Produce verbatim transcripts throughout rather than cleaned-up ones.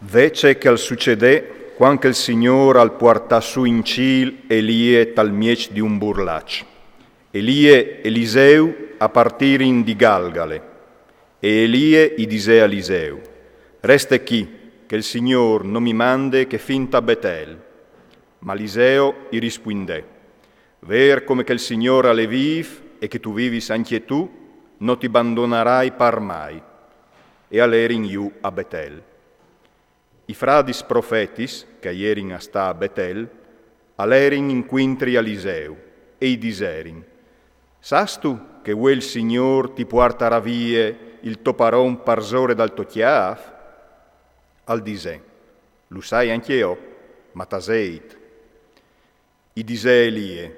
Ve ce che al sucedè quand che il Signôr al puartà sù in cîl Elie tal mieç di un burlaç. Elie e Eliseu a partirin di Galgale, e Elie i disè a Eliseu: «Reste chi, che il Signôr no mi mande che fin ta Betel.» Ma Eliseu i rispuindè: «Vêr come che il Signôr al è vîf e che tu vivis ancje tu, no ti bandonarai par mai.» E a lerin jù a Betel. I fradis profetis, che a jerin a stâ a Betel, a lerin incuintri a Eliseu e i diserin: «Sâstu che vuê il Signôr ti puartarà vie il to paron parsore dal to cjâf?» Al disè: «Lu sai ancje jo, ma taseit.» I disè Elie: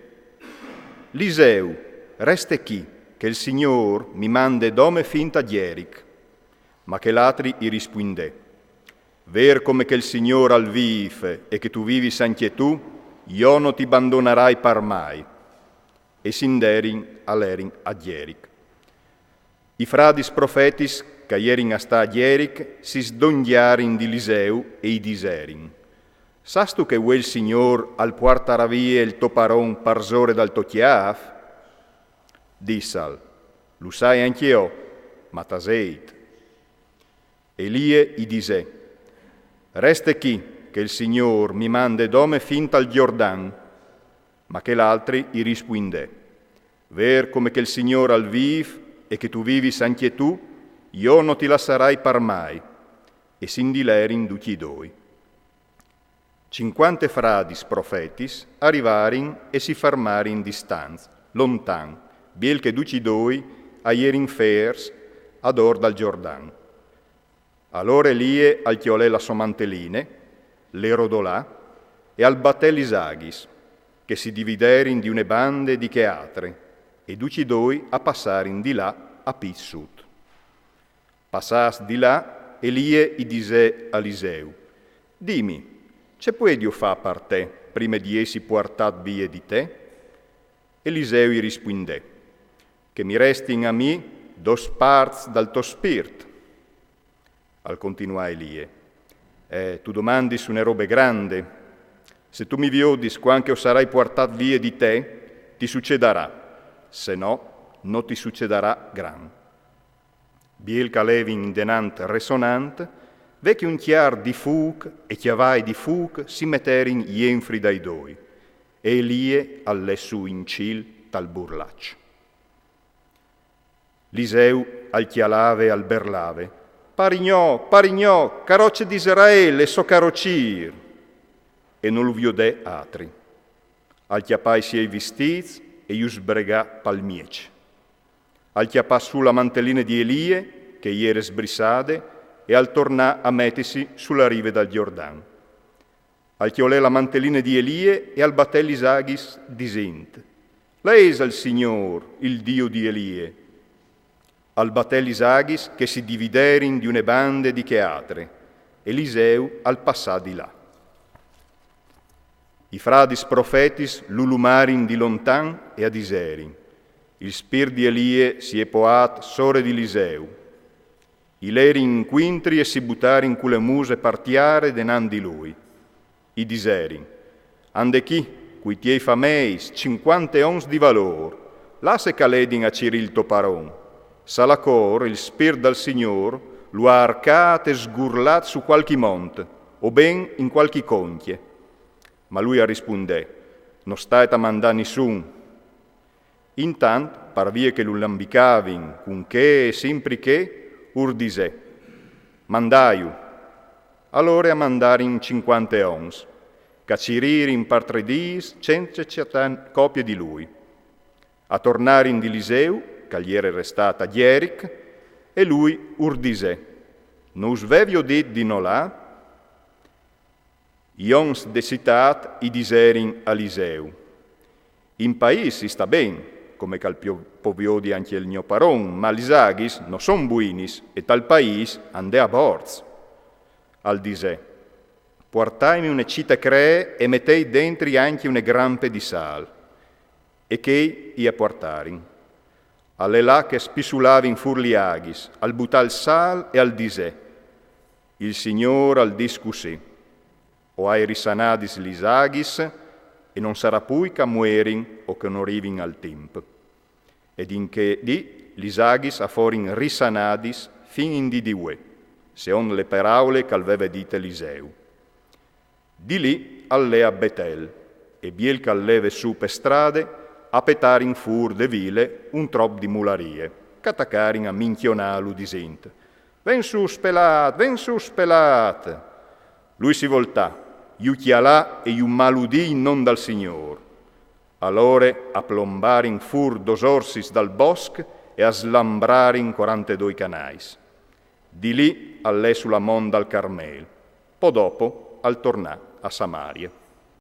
«Eliseu, reste chi, che il Signôr mi mande dome fin ta Gjeric.» Ma chel altri i rispuindè: «Vêr come che il Signôr al vîf e che tu vivis ancje tu, jo no ti bandonarai par mai.» E si 'nderin a lerin a Gjeric. I fradis profetis, che a jerin a stâ a Gjeric, si sdongjarin di Eliseu e i diserin: «Sâstu che vuê il Signôr al puartarà vie il to paron parsore dal to cjâf?» Dissal: «Lu sai ancje jo, ma taseit.» Elie i disè: «Reste chi, che il Signôr mi mande dome fin tal Gjordan.» Ma chel altri i rispuindè: «Vêr come che il Signôr al vîf e che tu vivis ancje tu, jo no ti lassarai par mai.» E si 'ndilerin ducj i doi. Cincuante fradis profetis a rivarin e si fermarin distants, lontan, biel che ducj i doi a jerin fêrs a dor dal Gjordan. Alore Elie al cjolè la sô manteline, le rodolà e al batè lis aghis, che si dividerin di une bande e di chê altre, e ducj i doi a passarin di là a pîts sut. Passâts di là, Elie i disè a Eliseu: «Dimi, ce puedio fâ par te, prime di jessi puartât vie di te?» Eliseu i rispuindè: «Che mi restin a mi dôs parts dal to spirt.» Al continuà Elie: «Eh, tu domandis une robe grande. Se tu mi viodis cuant che o sarai puartât vie di te, ti sucedarà. Se no, no ti sucedarà gran.» Biel che a levin indenant resonant, ve che un cjar di fûc e cjavai di fûc si meterin jenfri dai doi, e Elie al lè sù in cîl tal burlaç. Eliseu al cjalave e al berlave: «Parignò, parignò, caroce di Israel e so carocîr!» E no lu viodè altri. Al cjapà i siei vistîts e ju sbregà pal mieç. Al cjapà sù la manteline di Elie, che e jere sbrissade, e al tornà a metisi su la rive dal Gjordan. Al cjolè la manteline di Elie e al batè lis aghis, disint: «Là esa il Signôr, il Diu di Elie.» Al batè lis aghis che si dividerin di une bande e di chê altre, e Eliseu al passà di là. I fradis profetis lu lumarin di lontan e a diserin: «Il spirt di Elie si è poât sore di Eliseu.» I lerin incuintri e si butarin cu le muse par tiare denant di lui. I diserin: «Ande chi, cui tiei fameis, cincuante oms di valôr, lasse che a ledin a cirî il to paron. Salacor il spirt dal Signôr lu à arcât e sgurlât su cualchi mont, o ben in cualchi concje.» Ma lui al rispuindè: «No stait a mandâ nissun.» Intant, par vie che lu lambicavin cun chê e simpri chê, ur disè: «Mandaiu.» Alore a mandarin cincuante oms, che a ciririn par trê dîs cence cjatâ copie di lui. A tornarin di Eliseu, che al jere restât a Gjeric, e lui ur disè: «No us vevio dit di no lâ?» I oms de citât i diserin a Eliseu: «In paîs si sta ben, come che al pio-, pò viodi ancje il gno paron, ma lis aghis no son buinis e tal paîs a 'nd è a borts.» Al disè: «Puartaimi une cite cree e metei dentri ancje une grampe di sâl.» E chei i a puartarin. Al lè là che a spissulavin fûr li aghis, al butà il sâl e al disè: Il Signôr al dis cussì: o ai risanadis lis aghis, e non sarà pui ch'a muerin o ch'a no rivin al timp. Ed in chê dì lis aghis a forin risanadis fin in dì di vuê, seond le peraule ch'al veve dit Eliseu. Di lì al lè a Betel, e biel ch'al leve sù pe strade, a petarin fûr de vile un trop di mularie, ch'a tacarin a minchionâlu disint: «Ven sù spelât, ven sù spelât!» Lui si voltà, ju cjalà e ju maludì in non dal Signôr. Alore a plombarin fûr dôs orsis dal bosc e a slambrarin corantedoi canais. Di lì al lè su la mont dal Carmel, po dopo al tornà a Samarie.